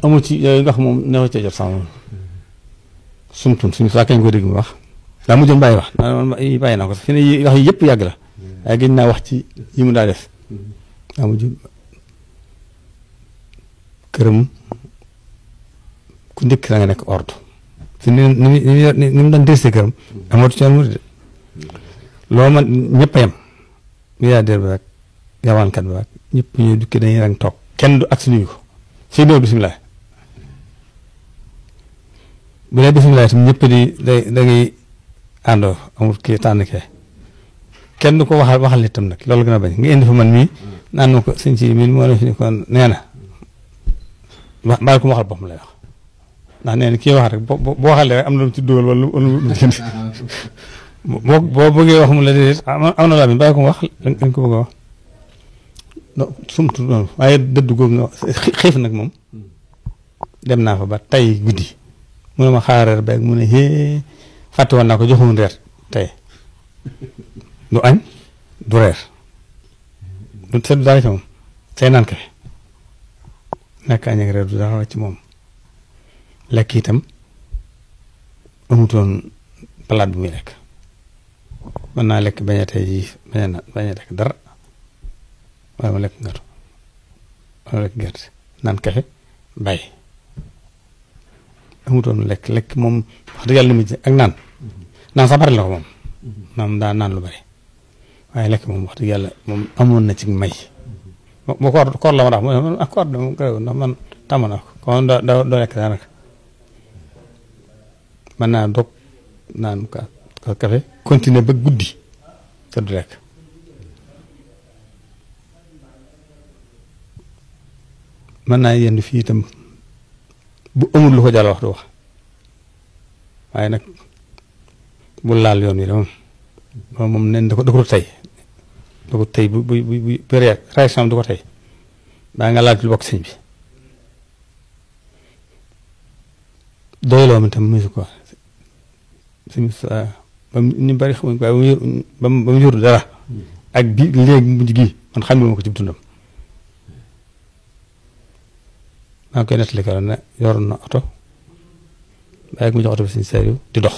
amul ci yooyu nga xam moom neexu cee jot sax moom sumtun suñu saa kañ ko dégg mu wax daa mujjoon bàyyi wax bàyyi naa ko sax fi ne wax yi yëpp yàgg la waaye gën naa wax ci yi mu daa def daa mujj këram ku ndékk na nga nekk ordre fi ni mu daan dese këram amatu ci amul de loo man ñëpp a yem milliardaire bi ak yawaankat bi ak ñëpp ñuy dukki dañuy rang toog kenn du ak si nuyu ko fii ñëw bisimilah bu dee bisimilah itam ñëpp di da ngay àndoo amul kii tànn kee kenn du ko waxal itam nag loolu gën a bañ nga indi fa man mii naan ma ko sëñ si mii moo la fi ni kon nee na baal ko mu waxal boppam lay wax ndax nee na kii wax rek boo waxalee rek am na lu ci dugal wala lu ci boo bëggee wax mu la déedéet am na laa mi bàyyi ko mu wax dañ ko bëgg a wax sumtu noonu waaye dëdd googu nga xiif nag moom dem naa fa ba tey guddi mu ne ma xaareer beeg mu ne hee fàtte woon naa ko joxoon reer tey du añ du reer du seddu dara ci moom tey naan kafe nekk añ ak reer du dara ci moom lekk itam amutoon palaat bu muy lekk mën naa lekk bañ a tey jii bañ a lekk dara waaye ma lekk ngatu ma lekk gerte naan kafe bàyyi amutoon lekk moom wax dëgg yàlla limite ak naan sax bari la ko moom daa naan lu bari waaye lekk moom wax dëgg yàlla moom amoon na ci may bu koor la ma tax mu ne koor de moom kay ndax man tàmm naa ko kon doo lekk daanaka mën naa dog naan kafe continuer ba guddi te du lekk mën naa yendu fii itam bu amul lu ko jàll wax du wax waaye nag bu laal yoon wi de moom nen da ko tey bu réaction du ko tey daa nga laal ci lu bokk sëñ bi doyloo mi tam musu ko sëñ ba ñu bari xamuñ ko waaye ba mu yor dara ak bi léegi mujj gi man xam ma ko ci dundam maa ngi koy nettali ko ne yoroon na oto bàyyi mu jox oto bi suñu seeriw di dox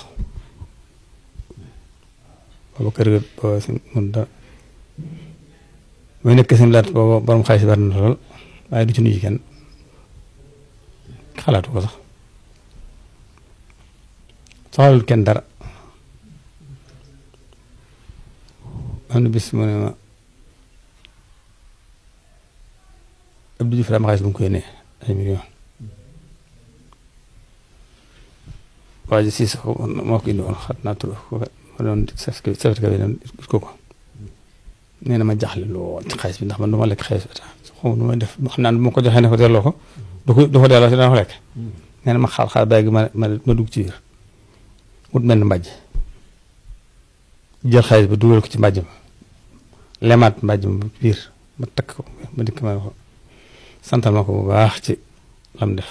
booba kër ga booba si mun da mooy nekk sim laat booba borom xaalis bari na lool waaye du ci nuyu kenn xalaatu ko sax soxalul kenn dara am na bis mu ne ma Abdou Diouf daa ma xaalis bu mu koy nee ay million waa ji siis moo ko indi woon xat naa tur ma doon certificat bi dem gis ko nee na ma jaaxle lool ci xaalis bi ndax man du ma lekk xaalis bi xaw ma nu may def xam naa bu ma ko joxee ne ko delloo ko du ko delloo si dana ko lekk nee na ma xaar bàyyi gi ma dugg ci biir wut mel ni mbàjj jël xaalis bi dugal ko ci mbàjj ma lemaat mbàjj ma biir ma takk ko ma dikk ma ko santal ma ko bu baax ci lam def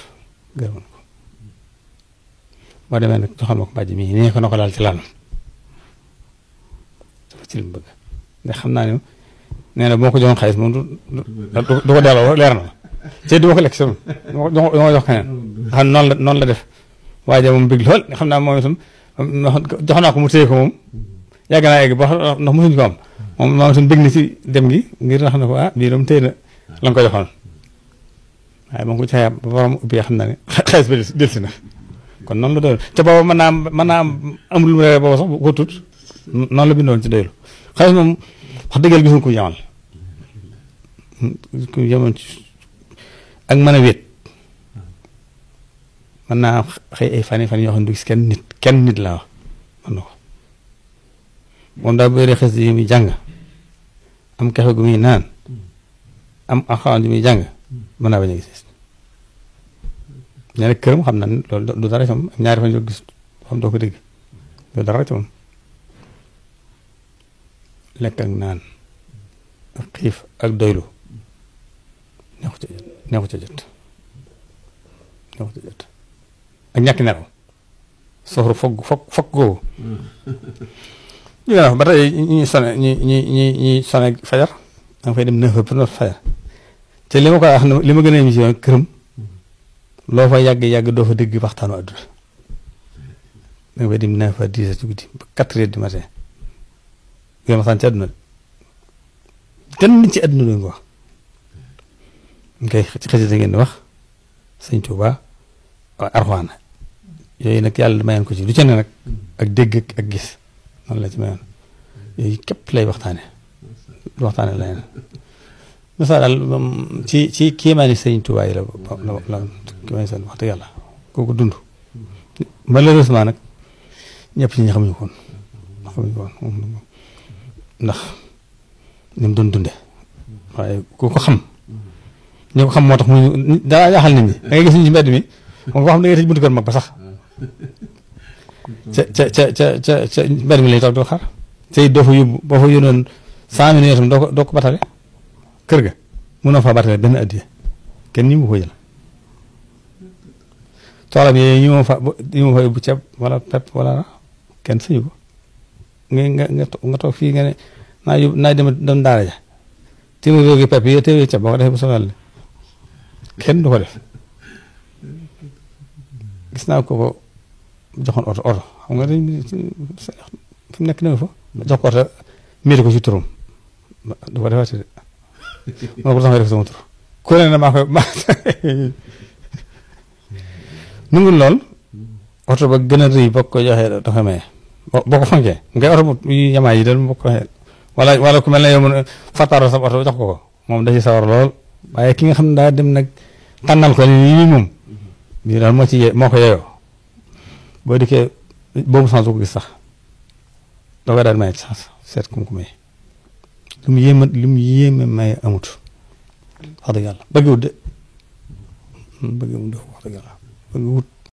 gërëmoon ko boo demee nag joxal ma ko mbàjj mi nee ko na ko daal ci laal dafa ci li mu bëgg ndax xam naa ne nee na bu ma ko joxoon xaalis moom du ko delloo leer na ma te du ma ko lekk si du ma jox keneen xam noonu la def waaye moom bëgg lool xam naa moom itam jox naa ko mu téye ko moom yàgg naa egg ba ndax mosuñ ko am moom itam bëgg na ci dem gi ngir nga xam ne ko bii doom téye na la nga ko joxoon waaye moom ko caa ba borom ubbi xam naa ne xaalis ba delsi na kon noonu la doon te booba mën naa amul lu mu reere booba sax ko tut noonu la bindoon ci doylu xaalis moom wax dëggal gisul ko yamal ku yamoon ci ak mën a wéet mën naa xëy ay fan yoo xam ne du gis kenn nit laa wax mën na ko moom daal bëri xes yi muy jàng am kafe gu muy naan am alxuraan yu muy jàng mën naa bañ a gis nee na këram xam na loolu du dara ci moom ñaari fan yoo gis xam doo ko dégg du dara ci moom lekk ak naan ak xiif ak doylu neexu ca jot ak ñàkk nelaw soxru foog googu ñu gën a ba tey ñi sone fajar da nga fay dem 9 heures pour 9 fajar te li ma koy wax li ma gën a émission këram loo fa yàgg doo fa dégg waxtaanu àdduna da nga fay dem 9 à 10 heures ci guddi ba 4 heures du matin yow ma sant ci àdduna kenn ci àdduna duñ ko wax ngay ci xasida ngeen di wax sëñ Tuuba Alxuraan yooyu nag yàlla mayoon ko ci lu ci ne nag ak dégg ak gis noonu la ci mayoon yooyu képp lay waxtaane lu waxtaane la leen masa daal ci kéemaani sëñ Tuuba yi la kéemaani sëñ wax dëgg yàlla kooku dund malheureusement nag ñëpp ñi xamuñu ko woon ndax ni mu doon dunde waaye ku ko xam ñi ko xam moo tax muy daa jaaxal nit ñi da ngay gis ñu ci mbedd mi moom koo xam da ngay tëj buntu kër mag ba sax ca mbedd mi lay toog doo xaar tey doo fa yóbbu boo fa yónnoon 100 millions itam doo ko batale kër ga mënoo faa batale benn addiya kenn ñi mu ko jël toolam yooyu ñu ma fa yóbbu ceeb wala pepp wala kenn sañu ko nga toog fii nga ne naa dem daara ja téeméer gi pepp yi téeméer ceeb boo ko defee bu soxal kenn du ko def gis naa ko joxoon oto xam nga dañ fi mu nekk ne fa jox ko oto miiri ko ci turam du ko defati de moo ko tax def sama tur ku ne na maa koy nungul lool oto ba gën a rëy boo ko joxee dafa maye boo ko fonkee ngay oto bu yamaay yi dal boo ko waxee wala ku mel ne yow mën fartaaro sa oto jox ko moom da ci sawar lool waaye ki nga xam ne daa dem nag tànnal ko ni moom bii daal moo ko yeyoo boo dikkee boobu sans ko gis sax doo ko daal maye ci sax seet ku mu ko maye lu mu yéeme maye amut wax dëgg yàlla bëgg wut de wax dëgg yàlla bëgg wut